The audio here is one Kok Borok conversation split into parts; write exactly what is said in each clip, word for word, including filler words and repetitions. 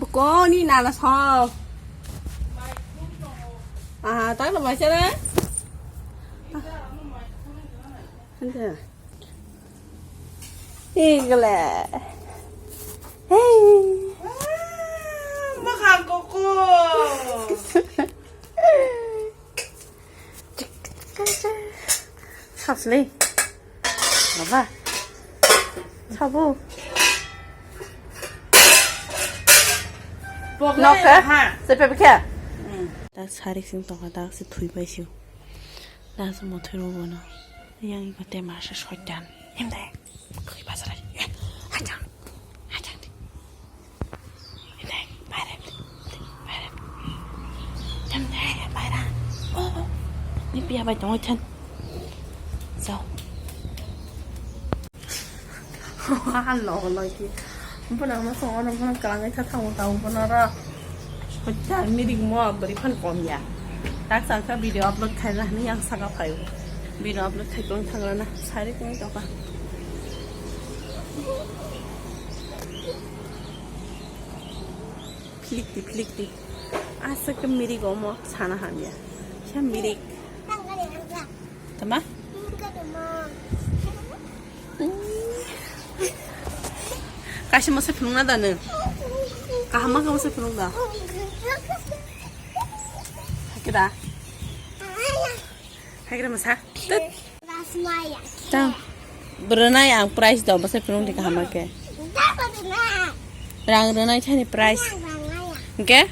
Bukoni nana song. Ah, tak lo mai sere. Ante. Igla. Hey. Makan koko. Sasli. Baba. Sabu. Noke? Sepe bikhe? Tak sari sing tongkha, tak se thui pai sio. Tak se mothoi rw bono. Yang iba te masa soitan. Him dai. Koi basara. Hajang. Hajang. Him dai. Bayram. Bayram. Him dai. Bayram. Oh. Ni pia bai tong chan. Sao. Log log ki. Bono ma song ono bono kalangai tha thango tao bono ro. Hocha mirik mo bari phan kom ya. Tak sangka video upload khaina hini yang saka phai. Video upload khai tong thangra na sari kong toka. Phlikti phlikti. Asa ke mirik omo sana hamya. Kya mirik. Tama? Kaisa masa phunukna da nung? Kaham ma masa phunuk da? Hakira. Hakira masa. Tut. Tang. Bwrwnai ang price do, bwsai phunuk di kaham khe. Rang rwnai thani price. Hingke?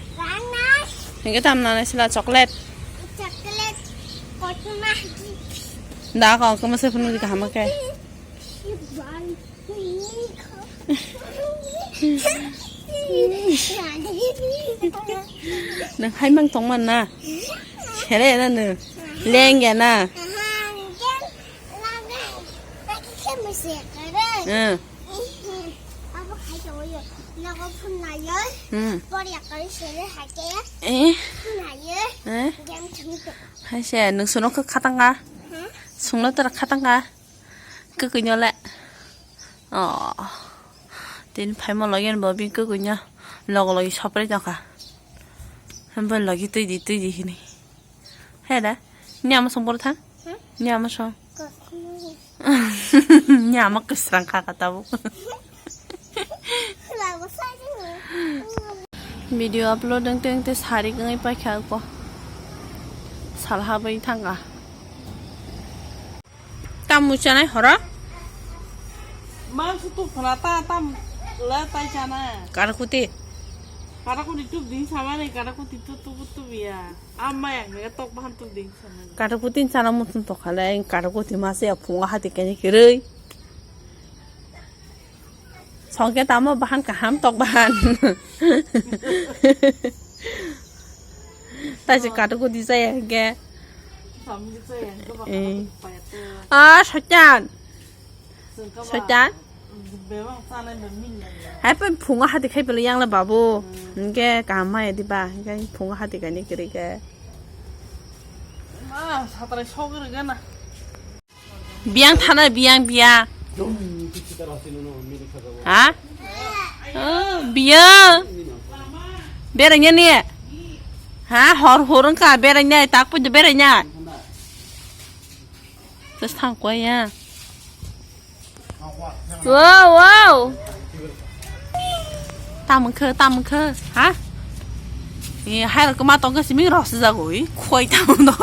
Hingke tam nanai sila chocolate. Da ko ang khe bwsai phunuk di kaham khe. Nang hai mang tong man na. Sere na nung. Leng ya na. Hmm. Hmm. Eh. Hai se, nung sono khe khatang ka? Sungno tara khatang ka? Kwkwi no le. Oh. Tin phaima logi bo bini kwkwi no. Logo logi sopre tongkha. Hambai logi twi di, twi di hini. He da, ni ama song boro thang? Hmm? Ni ama song? Kakhumui. Ni ama kwsrang kha ka tabuk. Lago sajini. Video upload wng teng te sari wngwi paikha ko. Sal habwi thangkha. Tam muchanai horo? Mangso tu phana ta tam le tai chana. Karakuti. Karakuti tup ding samani, karakuti tu tu tu ya. Amma yang ne tok bahan tup ding samani. Karakuti chana muchung tokhale, karakuti mase ya phunga hati kene kirei. Songke tamo bahan kaham tok bahan. Taisi karakuti chaya hingke. Samni chaya hingke ba. Eh. Karakuti payat. Ah, Soitan. Soitan? Hai pen phungo hati khai pelo yang le babu. Hmm. Hingke kaham maya diba, hingke phungo hati kaini kiri ke. Ma, satrai sogri gana. Biyang thana biyang biya. Ha? Oh, biyang. Beranya ni. Ha, hor hor engka beranya, tak pun beranya. Terus thang kau ya. Wow, wow. Tamung khe, tamung khe, ha? Ni hai rok ma tong khe simi rok se jago, i khoi tamung do.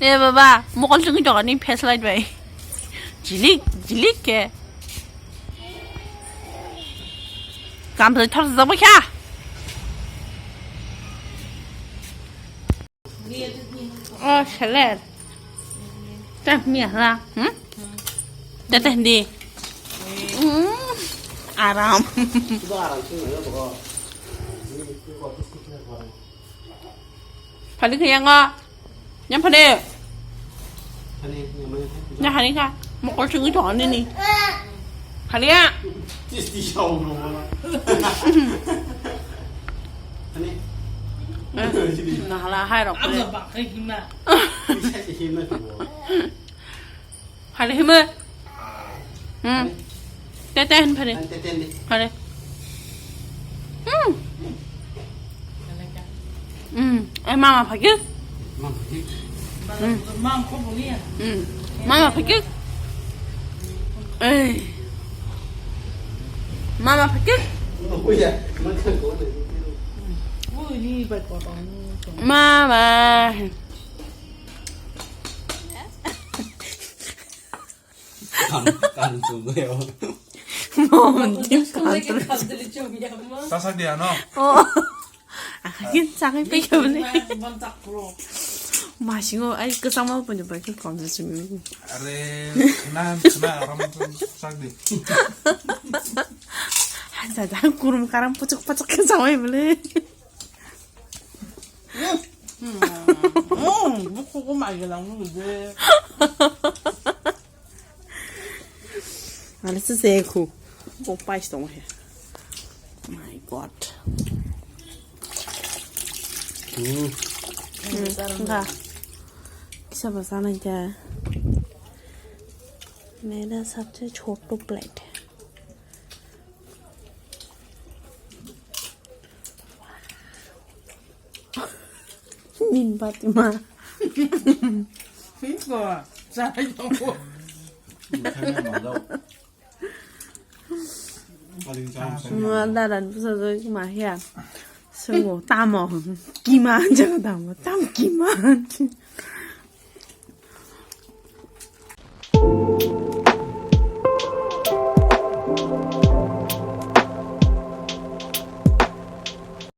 E baba, mokol chungwi tong ni flashlight bai. Jilik, jilik khe. Kam thor se jago kha. Oh, seler. Teh, mi hala, hmm? Teh, teh, di. Aram. Phali khe yango. Yang phali. Yang phali kha. Mokol chungi thong ani ni. Phali ya. Nah lah hai rok. Phali hima. Hmm. Tete hen phale. Phale. Hmm. Hmm. Eh, mama phage. Hmm. Hmm. Mama phage. Eh. Mama phage. Mama. Kan, kan sungguh ya. Mau mending kantor. Sasak dia no. Oh. Akhirnya sakit pikir ni. Masih ngo, ai kesama punya baik kantor sini. Are, na, na, orang tu sak di. Ada dah kurum karam pucuk pucuk kesama boleh. Hmm, buku ku mai gelang nu de. Mana sih sih aku? Kok pais tong he. My God. Hmm. Hmm, enggak. Bisa bahasa aja. मेरा सबसे छोटू प्लेट है। Min Fatima. Iko, saya jauh. Paling jauh saya. Semua daran pusat jauh mah ya. Semua tamo. Kima jaga tamo. Tam kima.